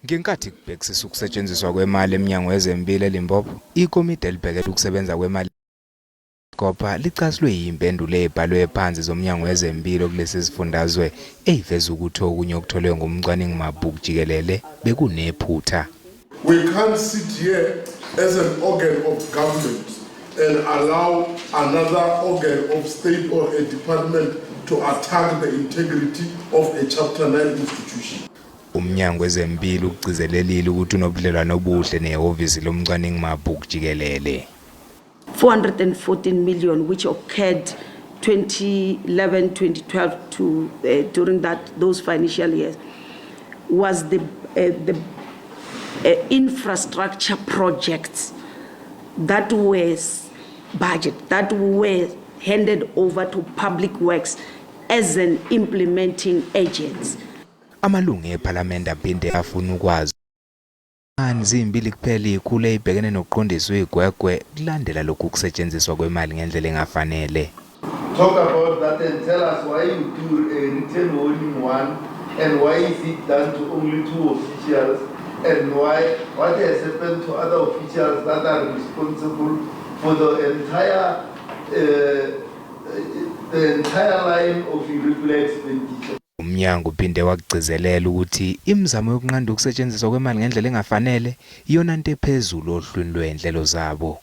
Ngenkathi kubhekisisa ukusetshenziswa kwemali eMnyango Wezempilo eLimpopo, ikomidi elibhekele ukusebenza kwemali Kopha licasulwe yimpendulo ezibhalwe phansi zoMnyango Wezempilo kulesi sifundazwe eyiveza ukuthi okunye okutholwe ngumcwaningi mabhuku jikelele bekunephutha. We can't sit here as an organ of government and allow another organ of state or a department to attack the integrity of a Chapter 9 institution. Umnyango Wezempilo ugcizelelile ukuthi unobudlelwano obuhle nehhovisi lomcwaningi mabhuku jikelele. 414 million which occurred 2011 2012 to during that those financial years was the infrastructure projects that were budget that were handed over to public works as an implementing agents. Amalungu ePhalamende aphinde afuna ukwazi ngani zimbili kuphela izikhulu ezibhekene nokuqondiswa izigwegwe kulandela lokhu kusetshenziswa kwemali ngendlela engafanele. Talk about that and tell us why you do a written warning one and why is it done to only two officials and why what has happened to other officials that are responsible for the entire line of irregular expenditure. Umnyango uphinde wakugcizelela ukuthi imizamo yokunqanda ukusetshenziswa kwemali ngendlela engafanele iyona nto ephezulu ohlwini lwezinhlelo zabo.